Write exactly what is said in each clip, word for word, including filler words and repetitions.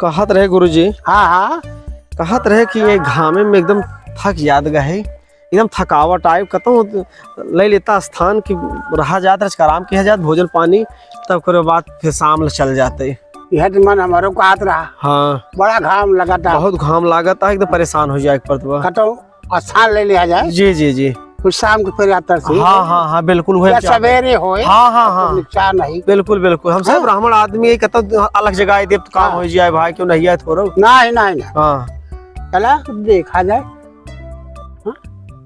कहत रहे गुरुजी। हाँ, हाँ। कहत रहे कि ये घामे में एकदम थक जात गए, एकदम थकावट आए, कतहूँ ले लेता स्थान कि रहा जात, रच आराम किया जात, भोजन पानी, तब ओकरे बाद फिर शाम ले चल जाते। यह तो मन हमारो कहत रहा। हाँ। बड़ा घाम लगता। बहुत घाम लागत है, एकदम परेशान हो जाए के पड़त बा। कतहूँ स्थान ले लिया जाए। जी, जी, जी। फिर शाम के फिर यात्रा से हाँ, हाँ, हाँ, बिल्कुल, वही या चाहते हैं। सवेरे होए, हाँ, हाँ, तो हाँ। नुकसान नहीं। बिल्कुल, बिल्कुल। हम सब हाँ। ब्राह्मण आदमी है, कतौ अलग जगह आए देब तो काम हाँ। हो जाए भाई, क्यों नहीं आए थोड़ा? नहीं, नहीं, नहीं। हाँ। चला, देखा जाए। हाँ?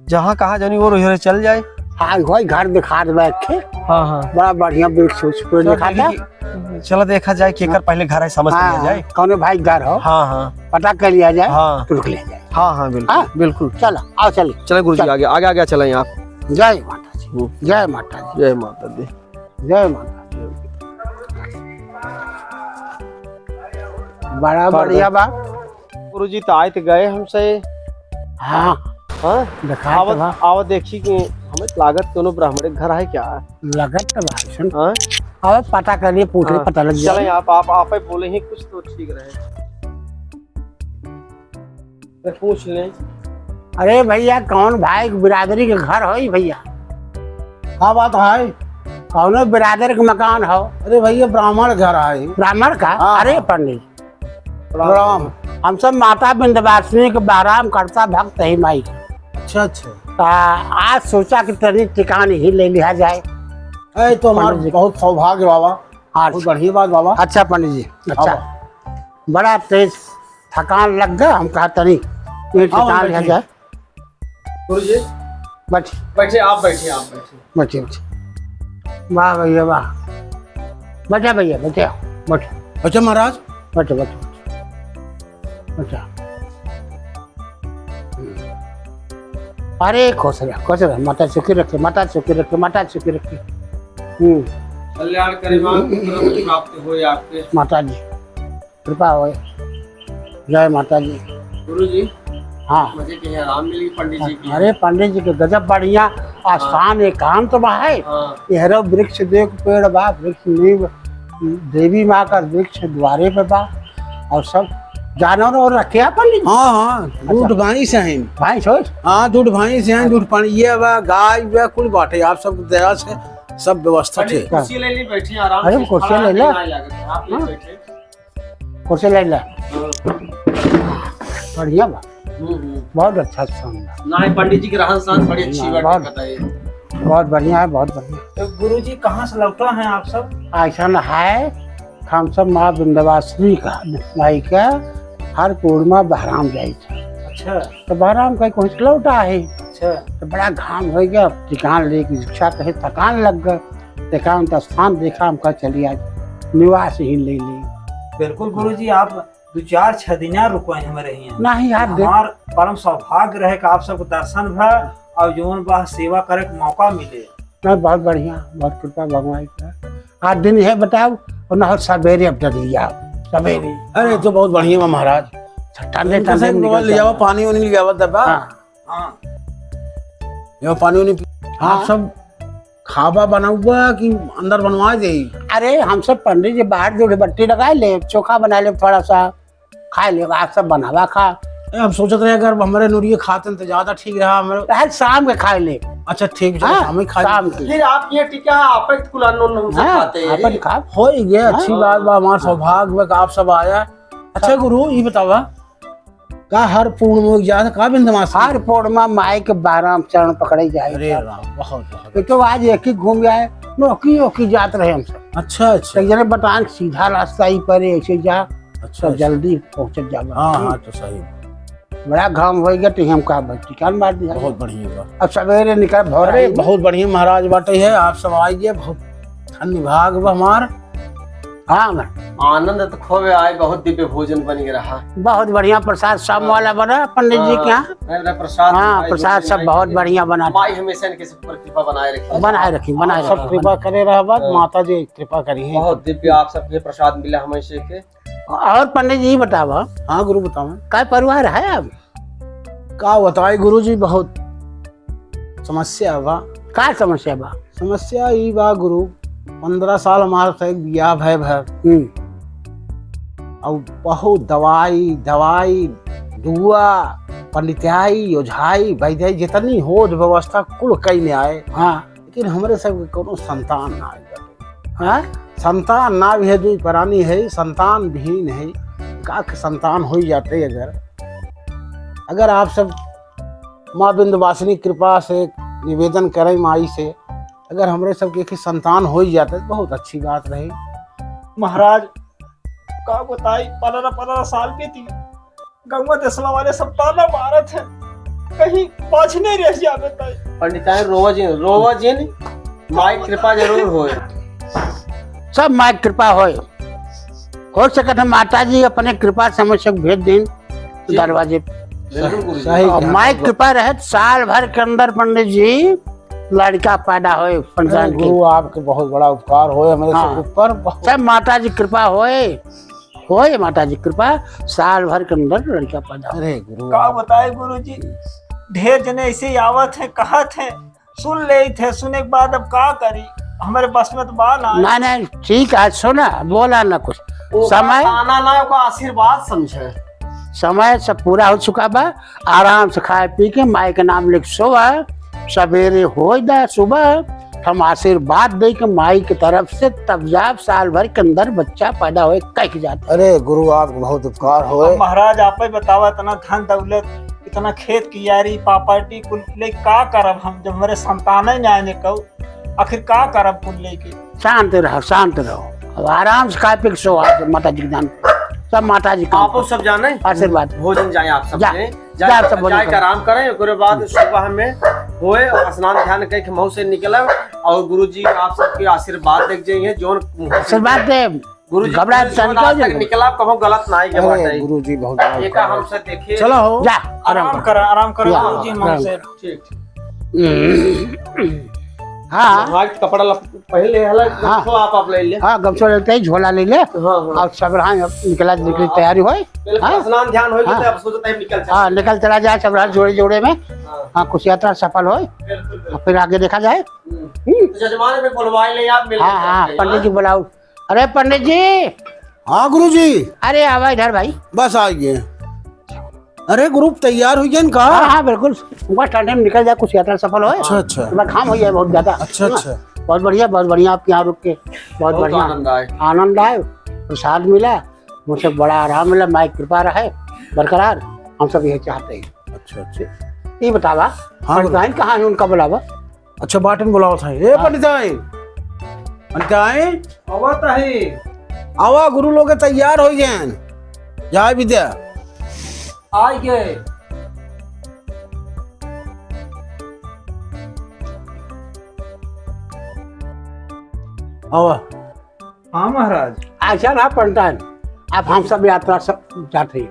जहाँ कहा जानी वो रोहिया चल जाए। हाँ, वही घर दिखा दे बैठ के। हाँ, हाँ। बड़ा बढ़िया वृक्ष उस पे चलो, देखा देखी था। कि चलो देखा जाए कि एकर पहले घर है, समझ लिया हाँ, जाए। कौनो भाई घर हो, हाँ, हाँ। पता कर लिया जाए, हाँ। तो रुक लिया जाए। हाँ, हाँ, बिल्कुल, हाँ? बिल्कुल। चलो, आओ, चलिए। चलो गुरुजी, चलो। आगे, आगे, आगे चलें आप। जय माता जी। हम्म। जय माता जी। जय माता दी। जय माता दी। बड़ा बढ़िया बा। गुरुजी, त आए त गए हमसे। हाँ। हाँ? देखा आवत, तो बा। आवत देखी कि हमें लागत कोनो ब्राह्मण के घर है क्या? लगत तो बा, सुन। हाँ? अब पता करिए, पूछ ले, हाँ। पता लग जाए। चलें आप, आप, आप ही बोले ही कुछ तो ठीक रहे। अरे पूछ लें। अरे भैया, कौन भाई के बिरादरी के घर होई भैया? का बात है? कौनो बिरादर के मकान हो? अरे भैया, ब्राह्मण घर है। ब्राह्मण का? हाँ, अरे हाँ। पंडित। प्रणाम। हम सब माता विंध्यवासिनी के बहराम करता भक्त है माई के। अच्छा, अच्छा। ता आज सोचा कि तनी ठिकान ही ले लिया जाए। ए, तो हमार पंडित जी। बहुत सौभाग्य बाबा। हाँ। बहुत बढ़िया बात बाबा। अच्छा पंडित जी, अच्छा। बाबा। बड़ा तेज थकान लग गया, हम कहा तनी ये हाँ, ठिकान बैठिए। लिया जाए। गुरुजी, बैठ। बैठिए, आप बैठिए, आप बैठिए। बैठिए, बैठिए। वाह भैया, वाह। बैठा भैया, बैठा, बैठा। अच्छा महाराज। बैठा, बैठा, बैठा। अरे खुश रह, खुश रह, माता सुखी रखे, माता सुखी रखे, माता सुखी रखे। हम्म। कल्याण करे माँ, पुत्र प्राप्त होए आपके। माता जी। कृपा होए। जय माता जी। गुरु जी, हाँ। मुझे कहीं आराम मिली पंडित जी की। अरे पंडित जी के गजब बढ़िया स्थान, हाँ। एकांत बा है। हाँ। एहरो वृक्ष देख, पेड़ बा, वृक्ष नीम, देवी माँ का वृक्ष द्वारे पे बा। और सब जानवर और रखे हैं पंडित जी? हाँ, हाँ, अच्छा। दूध भैंस हैं। भैंस हो? हाँ, दूध भैंस हैं, दूध पानी ये बा, गाय बा, कुल बाटे। आप सब दया से सब व्यवस्था पंडित, ठीक। कुर्सी ले ली, बैठे आराम अरे, से। कुर्सी ले ला। आप ले हाँ। बैठे। कुर्सी ले ला। हाँ। बढ़िया बा। हम्म, हम्म। बहुत अच्छा स्थान बा। ना, पंडित जी के रहन सहन बड़ी अच्छी ना, बात बहुत, बताइए। बहुत बढ़िया है, बहुत बढ़िया। तो गुरु जी, कहाँ से लौटा है आप सब? ऐसा न है, हम सब माँ विंध्यवासिनी का, माई का हर पूर्णिमा बहराम जाई था। अच्छा। तो बहराम कहीं कुछ लौटा है। अच्छा। तो बड़ा घाम हो गया, ठिकान लेके रिक्शा कहे थकान लग गए, एकांत स्थान देखा, हम कहा चलिए आज निवास ही ले ली। बिल्कुल गुरु जी, आप दो चार छह दिन और रुको हमारे यहाँ। नहीं यार, देख हमार परम सौभाग्य रहे कि आप सबको दर्शन भा और जौन बा सेवा करे के मौका मिले। नहीं, बहुत बढ़िया, बहुत कृपा भगवान का। आज दिन है बताओ, और ना हो सवेरे अब डर लिया, सवेरे। अरे, तो बहुत बढ़िया बा महाराज। ठंडे, इनका ठंडे से निकल ले जाओ, जाओ। पानी उनी ले जाओ, दबा। हाँ। हाँ। ले जाओ, पानी उनी पी-, हाँ। आप सब खाबा बनाउबा कि अंदर बनवा दे? अरे, हम सब पंडित जी बाहर दो बट्टी लगा ले, चोखा बना ले थोड़ा सा, खा ले, आप सब बनावा खा। ए, हम सोचत रहे अगर हमरे नुरिये खाते तो ज्यादा ठीक रहा। हमरे आज शाम के खा ले। अच्छा, ठीक, चलो, हाँ, शाम के खा ले। शाम के। फिर आप ये टिका आप कुल अन्न उन्न हमसे हाँ, खाते हैं। अपन खा। हो ही गया, अच्छी हाँ। बात बा, हमार सौभाग्य बा कि आप सब आया। अच्छा गुरु, ये बतावा, का हर पूर्णिमा के जात का बिंदमास की? हर पूर्णिमा माई के बारह चरण पकड़े जाए अरे का। राम, बहुत, बहुत ये तो आज एक ही घूम जाए, नौकी, नौकी जात रहे हम सब। अच्छा, अच्छा। तो जने बतान सीधा रास्ता ही परे, ऐसे जा, अच्छा, तो अच्छा। जल्दी पहुँचत जावा। हाँ, हाँ, तो सही। बड़ा घाम हो गया, तो हम का भाई टिकान मार दिया। बहुत बढ़िया बा। अब सवेरे निकल भोर अरे, आई। बहुत बढ़िया महाराज बाटे है, आप सब आइए, बहुत धन्य भाग बा हमार। हाँ, मैं। आनंद तो खूबे आए, बहुत दिव्य भोजन बन के रहा। बहुत बढ़िया प्रसाद शाम हाँ। वाला बना पंडित जी के हाँ, यहाँ। नहीं, नहीं, प्रसाद हाँ, बनाए, प्रसाद भोजन सब बनाए बहुत के बढ़िया बना। माई हमेशा इनके सब पर कृपा बनाए रखी। बनाए रखी, बनाए आप सब रखी। कृपा करे रहा बा, हाँ। माता जी कृपा करी है। बहुत दिव्य आप सबके प्रसाद मिला हमेशा के। और पंडित जी बतावा। हाँ गुरु बतावा। का परिवार है अब? का बताई गुरुजी, बहुत समस्या बा। का समस्या बा? समस्या ई बा गुरु, पन्द्रह साल हमार से बियाह भय भर। हम्म। और बहुत दवाई, दवाई, दुआ, पंडिताई, ओझाई, वैद्याई, जितनी होज व्यवस्था कुल कइने आए। हाँ। लेकिन हमरे सब के कोनो संतान ना आइल बाटे। हाँ? संतान ना भी है, दुई प्राणी है, संतान विहीन है। का के संतान होई जाते अगर, अगर आप सब माँ विंध्यवासिनी कृपा से निवेदन करें माई से, अगर हमरे सब के एक ही संतान होई जाते तो बहुत अच्छी बात रही। महाराज, का बताई, पन्द्रह पन्द्रह साल के थी, गंगा देसला वाले सब ताना मारत हैं, कहीं पाछे नहीं रह जावे ताई। पंडिताई, रोवा जिन, रोवा जिन, माई कृपा जरूर होए। सब माई कृपा होए। हो सकत है माता जी अपने कृपा से हमें सब भेज दें जी। दरवाजे। बिल्कुल गुरु जी। सही और कहा। माई कृपा रहे तो साल भर के अंदर पंडित जी लड़का पैदा होए पंडिताई अरे के। गुरु, आपके बहुत बड़ा उपकार होए हमारे हाँ। सब ऊपर। बहुत सब माता जी कृपा होए। होए माता जी कृपा, साल भर के अंदर लड़का पैदा हो। अरे गुरु। का बताए गुरु जी, ढेर जने ऐसे ही आवत हैं, कहत हैं, सुन लेत हैं, सुने के बाद अब का करी, हमारे बस में तो बा ना। नहीं, नहीं, ठीक है, सुना, बोला ना कुछ। ओका समय ताना ना, ओका आशीर्वाद समझे। समय सब पूरा हो चुका बा, आराम से खाए पी के माई के नाम लेके सोवा, सवेरे होई दा सुबह, हम आशीर्वाद दे के माई के तरफ से तब जाब साल भर के अंदर बच्चा पैदा होए कह के जात। अरे गुरु, आपको बहुत उपकार होए। अब महाराज, आप ही बतावा, इतना धन दौलत, इतना खेत कियारी, प्रॉपर्टी कुल ले का करब हम, जब हमारे संतान ही ना आने को, आखिर का करब कुल लेके? शांत रहो, शांत रहो, अब आराम से खाए पी के सो, आप माता जी के जान, सब माता जी काम आपो करो। सब जाने, आशीर्वाद। भोजन जाए आप सब जा, के, जा, जाए सब भोजन जाए के करो। आराम करें, ओकरे बाद सुबह में होए और स्नान ध्यान करके महू से निकलब और गुरु जी आप सबके आशीर्वाद देख जाइए, जोन आशीर्वाद दे। गुरु जी, घबराए गुरु जी, तनिको आज तक जिन। निकला, कहूँ गलत ना आई के अरे, बाटे। गुरु जी, बहुत बड़ा एका उपकार है। हमसे देखिए। चलो हो। जा, आराम आराम कर, कर। आराम कर, जा, गुरु जी, आराम। हमसे। ठीक, ठीक। हाँ। हाँ, कपड़ा लप-, पहन ले, हला, हाँ। गमछो आप, आप ले ले। हाँ, गमछो लेते ही झोला ले ले। हाँ, हाँ। और सब रहा, अब निकला, निकली हाँ, तैयारी होए। बिल्कुल, हाँ। स्नान ध्यान होए, हाँ। तो अब सोचते हैं निकल चलते हाँ, हैं। निकल चला जाए, सब रहा जोड़े जोड़े में। हाँ। हाँ, कुछ यात्रा सफल होए। बिल्कुल, बिल्कुल। और फिर आगे देखा जाए। हम्म। हम्म। तो जजमान में बुलवाए ले आप, मिल हाँ, के हाँ, चलते हैं, पंडित जी हाँ। बुलाओ। अरे पंडित जी। हाँ गुरु जी। अरे आवा इधर भाई। बस आ गए। अरे गुरु तैयार हुई गए का? हाँ, हाँ, बिल्कुल। उनका ठंडे में निकल जाए, कुछ यात्रा सफल होए। अच्छा, अच्छा। तो घाम हो जाए बहुत ज्यादा। अच्छा, हाँ। अच्छा। बहुत बढ़िया, बहुत बढ़िया आपके यहाँ रुक के। बहुत बहुत बढ़िया। आनंद आए। आनंद आए, प्रसाद मिला, मुझसे बड़ा आराम मिला, माई कृपा रहे बरकरार, हम सब यही चाहते हैं। अच्छा, अच्छा। ये बतावा, हाँ, पंडिताइन कहाँ है, उनका बुलावा। अच्छा, बाटन बुलावत है। ए, हाँ। पंडिताइन, पंडिताइन। आवत है। आवा, गुरु लोग तैयार हो गए हैं। जय विद्या। आ गए। आवा। हाँ महाराज। ऐसा ना पंडिताइन, अब हम सब यात्रा सब जात है।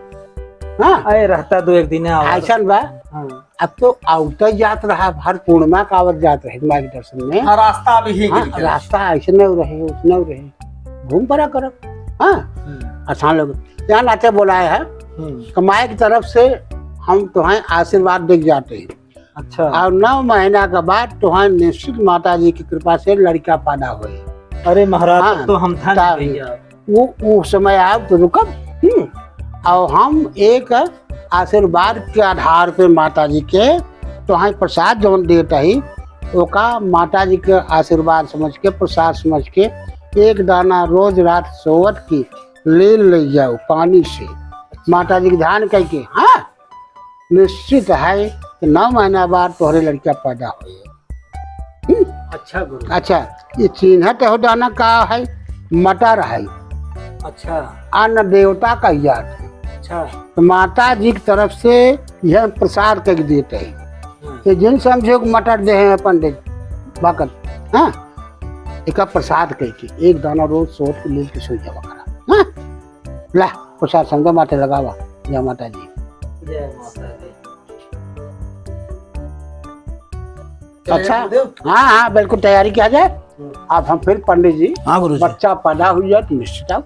हाँ? अरे रहता दो एक दिन आवा। ऐसा बा। हाँ। अब तो आवते जात रहा, हर पूर्णिमा का आवत जात रहे माई के दर्शन में। हाँ, रास्ता अभी ही हाँ, गिर गया। रास्ता ऐसे नहीं रहे, उसने रहे, घूम पड़ा करब। हाँ, हम्म। आसान लोग यहाँ नाते बोलाए हैं, हम्म। तो माई की तरफ से हम तुम्हें आशीर्वाद दे के जाते हैं। अच्छा। और नौ महीना के बाद तुम्हें निश्चित माता जी की कृपा से लड़का पैदा होए। अरे महाराज, हाँ, तब तो हम धन्य ता-, भैया। वो, वो समय आव तो रुकब। हम्म। और हम एक आशीर्वाद के आधार पे माता जी के तोहाई प्रसाद जौन देत हई, ओका माता जी के आशीर्वाद समझ के, प्रसाद समझ के, एक दाना रोज रात सोवत की लील ले जाओ पानी से, माता जी के ध्यान करके। हाँ, निश्चित है कि नौ महीना बाद तोहरे लड़का पैदा होए। हम्म? अच्छा गुरु। अच्छा, ये चिन्हत हो दाना का है? मटर है। अच्छा। अन्न देवता का याद है। अच्छा। तो माता जी की तरफ से यह प्रसाद करके देते हैं। हम्म। ये जिन समझे को मटर दे हैं पंडित भगत, हाँ? एक प्रसाद करके एक दाना रोज सोच के मिल के सो जावा करा, हाँ? ला, प्रसाद समझो माथे लगावा। जय माता जी। जय माता दी। चले अच्छा। गुरुदेव। हाँ, हाँ, बिल्कुल तैयारी किया जाए। हम्म। अब हम फिर पंडित जी, हाँ, गुरु जी। बच्चा पैदा हुई है तो निश्चित आओ।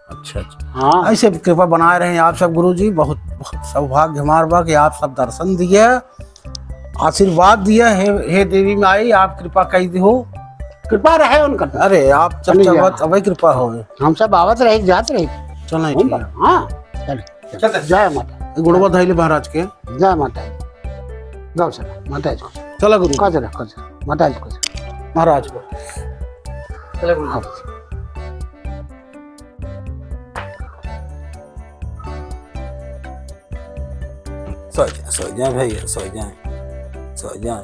अच्छा, अच्छा। हाँ। ऐसे कृपा बनाए रहें आप सब गुरु जी। बहुत, बहुत सौभाग्य हमार बा कि आप सब दर्शन दिए, आशीर्वाद दिए। हे, हे देवी माई, आप कृपा कई दिहो। कृपा रहे उनका। अरे, आप सब पंडित जी। चलत, अबे कृपा होवे। हम सब आवत रहे, जात रहे। चल, नहीं, ठीक है। हाँ, चल, चल। चल, चल। जय माता। गुड़वा धइले महाराज के। जय माता। गौ चला, माता जी को। चला गुरु। कचरा, कचरा, माता जी को। महाराज को। चला गुरु। हाँ। सो जा, सो जा भैया, सो जा, सो जा।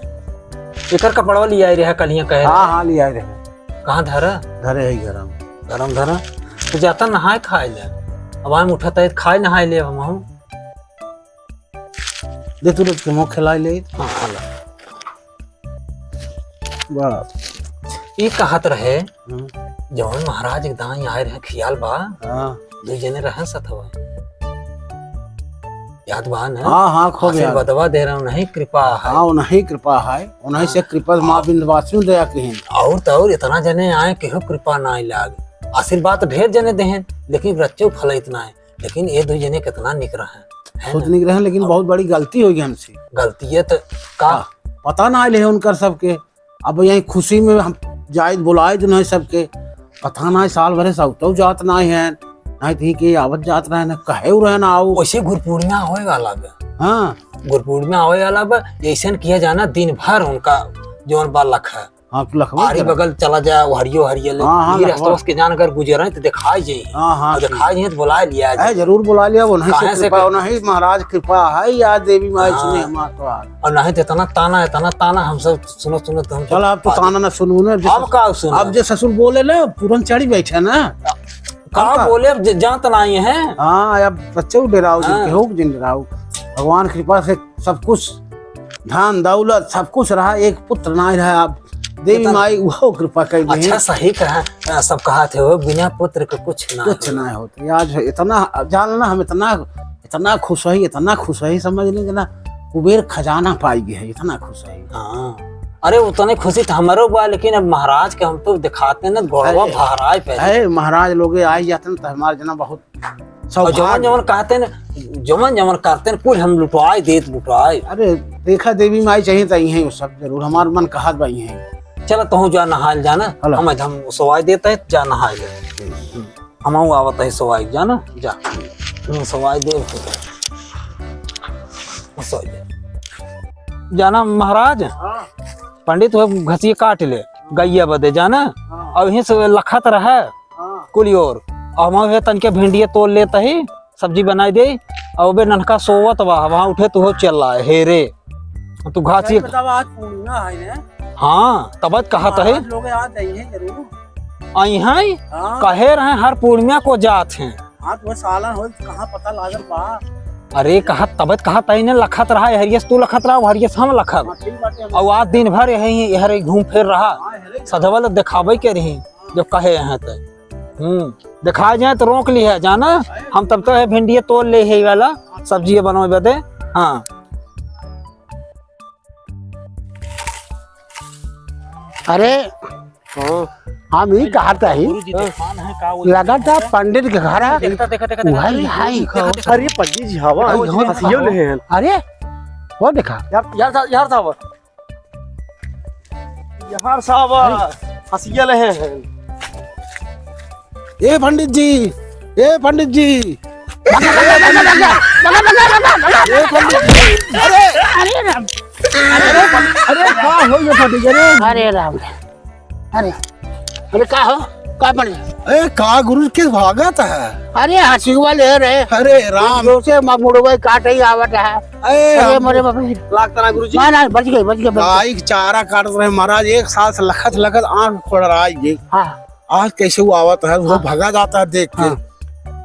एकर कपड़वा लियाए रहे, कल हियाँ कहे हाँ, रहे। हाँ, लियाए रहे। कहाँ धरा? धरे है घरम। घरम धरा। तो जाता नहाए खाए ले। अब हम उठत है, खाए नहाए ले हम हूँ। दे तू लोग के मुँह खिलाए ले। हाँ, खिला। बस। ई कहत रहे, हम्म। जौन महाराज के दाई आए रहे, खियाल बा? हाँ। दुई जने रहन सथवा। याद बा न? हाँ, हाँ, खूब याद। आशीर्वादवा दे रहे, उन्हीं कृपा है। हाँ, उन्हीं कृपा है, उन्हीं से हाँ। कृपा माँ हाँ। विंध्यवासिनी दया किहिन। और तो और इतना जने आए, केहू कृपा ना लाग। आशीर्वाद तो ढेर जने देहन, लेकिन रच्चो फल इतना है। लेकिन ये दुई जने कितना निक रहे, है बहुत ना? निक रहे, लेकिन अब बहुत बड़ी गलती हो गई हमसे। गलती है तो का? हाँ, पता ना आइल है उनकर सबके। अब यही खुशी में हम जाइत बुलाइत नहीं सबके, पता नहीं साल भरे से अउतौ जात नहीं है, नहीं तो के आवत जात रहे ना, कहे उ रहे ना आओ। वैसे गुरपूर्णिमा होए वाला बा। हाँ। गुरपूर्णिमा होए वाला बा, जैसन किया जाना दिन भर उनका जौन बा लख है। हाँ, तो लखवा आरी करा। बगल चला जा, वो हरियो हरियो ले, हाँ, हाँ, ये लखवा। रास्ता के जान अगर गुजरे तो दिखाई जाई। हाँ, हाँ, और ठीक। दिखाई जाई तो बुला लिया जाए। जरूर बुला लिया, वो नहीं काहे से से कृपा, कर- वो नहीं महाराज कृपा है, या देवी माई हाँ। सुने हमार तो आज। और नहीं तो इतना ताना, इतना ताना हम सब सुनो, सुनो तो हम चल, आप तो ताना ना सुनू ना, अब जैसे का सुनो? अब जे ससुर बोले ना, पूरन चढ़ी बैठे ना। का अब का? बोले, अब ज-, जानत नहीं है। हाँ, अब बच्चे डेराऊ, जिन हाँ। केहू के जिन डेराऊ। भगवान कृपा से सब कुछ, धन दौलत सब कुछ रहा, एक पुत्र ना रहा। अब देवी इतना माई वो कृपा कर दे। अच्छा, सही कहा, सब कहा थे हो, बिना पुत्र के कुछ ना कुछ हो। ना होते। आज इतना, जान ना, हम इतना इतना खुश है, इतना खुश है, समझ लें कि ना कुबेर खजाना पाई गए है, इतना खुश है। हाँ, अरे उतने खुशी तो हमरो बा, लेकिन अब महाराज के हम तो दिखाते ना, गोड़वा अरे, भहराए पे। अरे महाराज लोग आए जाते ना तो हमारे जना बहुत और जवन सौभाग्य। जवन कहते ना, जवन जवन करते ना, कुल हम लुटाए देत लुटाए। अरे देखा देवी माई चाहिए तो यही है, वो सब जरूर हमार मन कहत बा यही है। चला तहूँ जा नहाल जाना, हला। हम हम सवाई देता है, जा नहाए ले। हमहू आवत है सवाई, जाना, जा। हम्म, सवाई देव तो। सवाई दे। जाना महाराज, हाँ। पंडित हो घसिए काट ले, गइया बदे, जाना? हाँ। अब यहीं से लखत रहे, हाँ। कुली ओर। और हम तनके भिंडिया तोड़ लेत ही, सब्जी बनाई दे। और बे ननका सोवत बा, वहाँ उठे तो हो चल रहा है, हे रे। तू घास सही ये बतावा, आज पूर्णिमा है ने? हाँ, तब कहा तो है। आज लोग आ जाइए जरूर। आई हैं? हाँ। कहे रहे हर पूर्णिमा को जात हैं। हाँ, तो सालन होई, कहाँ पता लागल बा। अरे, कहा तब कहा तई ने लखत रहा, हरियस तू लखत रहा, हरियस हम लखत। हाँ, ठीक बात है। और आज दिन भर यही, यहरे घूम फिर रहा। हाँ, यहरे। सधवल दिखावे के रही, जो कहे हैं तो। हम्म, दिखा जाए तो रोक लिया जाना। हम तब तो है भिंडिया तोड़ ले है वाला, सब्जी बनवे बदे। हाँ। अरे, हाँ। हम ही कहा था ही। गुरुजी, दुकान है का वो? लगा था पंडित के घर है। देखता, देखता, देखता, वही देखता, है। देखता, देखता। अरे पंडित जी, हवा, अरे, हवा, हसियो हवा। ले हैं। अरे, वो देखा। यार, यार था, यार था वो। यार साहब, अरे। हसिया ले हैं। ए पंडित जी, ए पंडित जी। ए पंडित जी। अरे, अरे राम। अरे, अरे, का हो ये फटी, अरे? अरे राम। अरे, अरे, का हो? का बने? ए, का गुरु के भागत है? अरे, हंसी वाले रहे। अरे राम। जोर से मा-, मुड़वा काट ही आवत है। ए, अरे, हम मरे बाप रे। लागता ना गुरुजी। ना, ना, बच गए, बच गए, बच गए। गाय के चारा काटत रहे महाराज, एक साल से लखत, लखत आँख फोड़ रहा है ये। हाँ। आज कैसे वो आवत है, वो हाँ। भगा जाता है देख के। हाँ।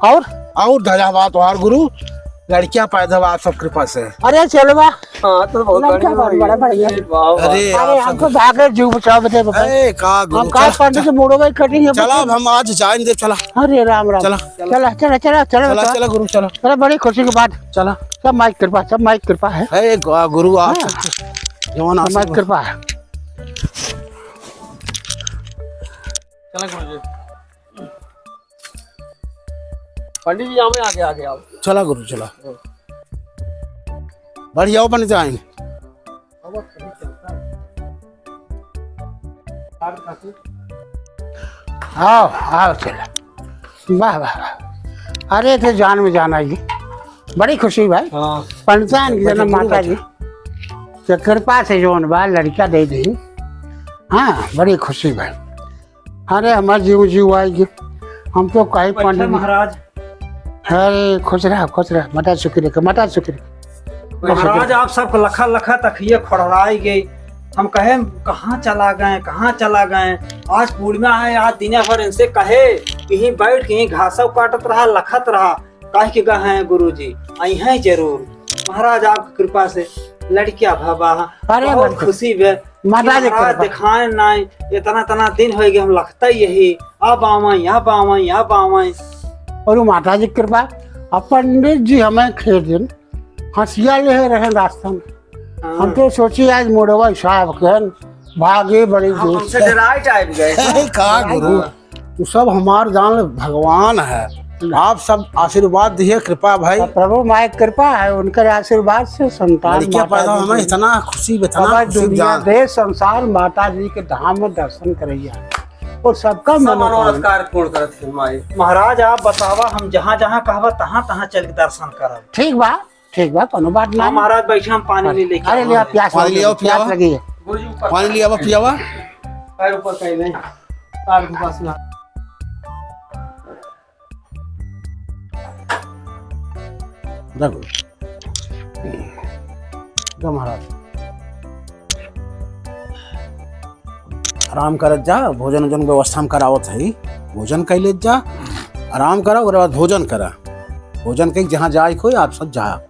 और? और धजा बात और गुरु, लड़कियां पैदा हुआ आप सब कृपा से। अरे चलो बा। हाँ, तो बहुत लड़का बढ़िया बहुत बड़ा हुई। बढ़िया। वाह, वाह। अरे, अरे आप हम सब तो भागे जीव बचाव दे बाबा। ए, का गुरु, हम का चल, पंडित चल। से मुड़ो भाई कटिंग है चला, बाबा। अब हम आज जाए नहीं दे, चला। अरे राम राम। चला। चला, चला, चला, चला, चला, चला। चला गुरु, चला। चला, बड़ी खुशी की बात। चला। सब माई कृपा, सब माई कृपा है। ए, गा-, गुरु आप हाँ। सब जवान सब माई आशीर्वाद। कृपा है। चला गुरुजी। पंडित जी, यहाँ में आगे, आगे आओ। चला गुरु, चला। बढ़िया हो, बन जाए। आओ, आओ, चला। वाह, वाह, वाह। अरे, तो जान में जान आई। बड़ी खुशी भाई। हाँ। पंचायन की बच्चा जन्म गुरु माता बच्चा। जी के कृपा से जौन बा लड़का दे दी। हाँ, बड़ी खुशी भाई। अरे, हमार जीव जीव आई गई। हम तो कहीं बैठे पंडित जी। महाराज। अरे, खुश रहा, खुश रहा। माता सुखी रखे, माता सुखी रखे। महाराज, आप सब लखा लखा तकिया खड़राई गई। हम कहे, "कहाँ चला गए, कहाँ चला गए?" आज पूर्णिमा है, आज दिन भर इनसे कहे, "यहीं बैठ के यहीं घासव काटत रहा, लखत रहा।" काहे के गए हैं गुरुजी, आई हैं जरूर। महाराज, आपकी कृपा से लड़किया भवा, अरे बहुत बंधु। खुशी बे। माता जी महाराज कृपा। दिखाए नाई, इतना, इतना दिन होइ गए, हम लखता ही यही, अब आवाई, अब आवाई, अब आवाई। और वो माता जी कृपा, अब पंडित जी हमें खेदिन हंसिया ले रहे रास्ता में। हाँ। हम तो सोची आज मोड़वा साहब के भागे बड़ी हाँ, जोर हमसे से। डराए टाइप गए। का गुरु? हाँ। वो सब हमार जान भगवान है। आप सब आशीर्वाद दिए, कृपा भाई। अब प्रभु माई कृपा है, उनके आशीर्वाद से संतान लड़किया माता पैदा जी हमें के इतना खुशी, इतना अब खुशी दुनिया जान। देश संसार माता जी के धाम में दर्शन करैया और सबका सब मनोकामना मनोरथ कार्य पूर्ण करत है माई। महाराज, आप बतावा, हम जहाँ जहाँ कहबा तहाँ तहाँ चल के दर्शन करब। ठीक बा। ठीक बा, कोनो बात ना। हाँ, महाराज, बैठे, हम पानी अरे, ले लेके अरे, ले आओ, आओ। प्यास पानी लगी ले आओ, है, प्यास पियावा। लगी है। गुरुजी, ऊपर पानी ले आओ, पियावा। पैर ऊपर कहीं नहीं। पैर ऊपर से ना। रख। जा महाराज। आराम करत जा, भोजन ओजन व्यवस्था हम करावत हई, भोजन कइ लेत जा, आराम करा, ओकरे बाद भोजन करा। भोजन कइ जहाँ जाए कोई, आप सब जा।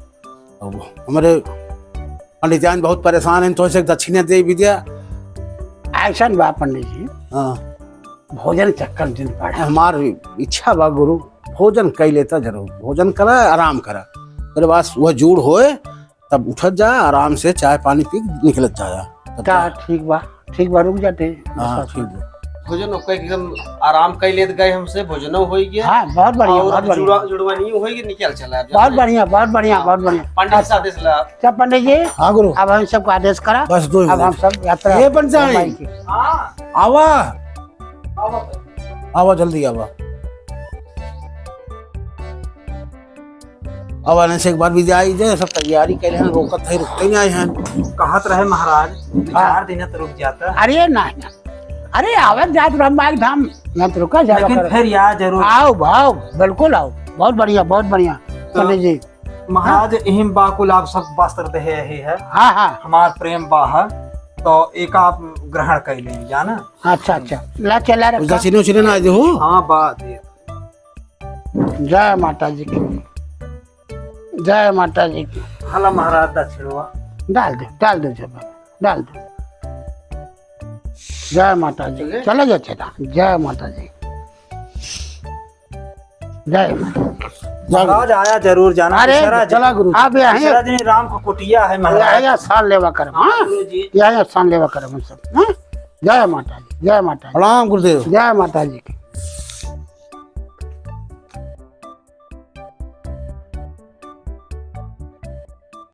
अब हमरे पंडित जान बहुत परेशान हैं, तो से दक्षिणा दे विद्या। ऐसन बा पंडित जी, हाँ। भोजन चक्कर जिन पड़ा। हमार इच्छा बा गुरु, भोजन कइ लेता जरूर, भोजन करा, आराम करा, ओकरे बाद वह जूड़ होए, तब उठत जा, आराम से चाय पानी पी के निकलत जाया। तब का जा। ठीक बा, ठीक बा, रुक जाते। हाँ, बस ठीक बा। भोजन ओके एकदम आराम कइ लेत गए हमसे, भोजनो होइ गया। हाँ, बहुत बढ़िया, और बहुत बढ़िया। जुड़वा-, जुड़वानी होइ गई, निकल चला अब बहुत जाते। बढ़िया, बहुत बढ़िया, हाँ। बहुत बढ़िया। पंडित अच्छा। साथ इसला। अच्छा, पंडित जी। हाँ, गुरु। अब हम सबको आदेश करा। बस दो अब हम मिनट। सब यात्रा ये पंचायत। घुमाई के। हाँ। आवा। आवा। आवा, जल्दी आवा। अब आने से एक बार भी जाई जे, सब तैयारी करे हैं, रोकत है, रुकते नहीं आए हैं। कहत रहे महाराज, हाँ। चार दिन तो रुक जाता। अरे ना, ना। अरे आवत जात राम बाग धाम, यहाँ तो रुका जावा लेकिन करो। फिर यार जरूर। आओ, आओ, बिल्कुल आओ। बहुत बढ़िया, बहुत बढ़िया। तो पंडित जी। महाराज, हाँ। इहिम बाकुल आप सब वस्त्र देहे ही है। हाँ, हाँ। हमार प्रेम बाह, तो एक आप ग्रहण कर लें, जाना। अच्छा, अच्छा। ला चला रखा। दक्षिणा उछिना ना दे हो। हाँ, बात ये। जय माता जी की, जय माता जी की। हला महाराज दक्षिणवा। डाल दे, डाल दे जब, डाल दे। जय माता जी। चले? चले जा चला। जय माता जी। जय माता जी। महाराज आया जरूर जाना। अरे, तीसरा चला दिन, गुरु। अब यहीं तीसरा दिन राम को कुटिया है महाराज। यहीं स्थान लेवा करब, हाँ, हाँ? गुरु जी। यहीं स्थान लेवा करब हम सब, हाँ? जय माता जी, जय माता जी। प्रणाम गुरुदेव। जय माता जी की।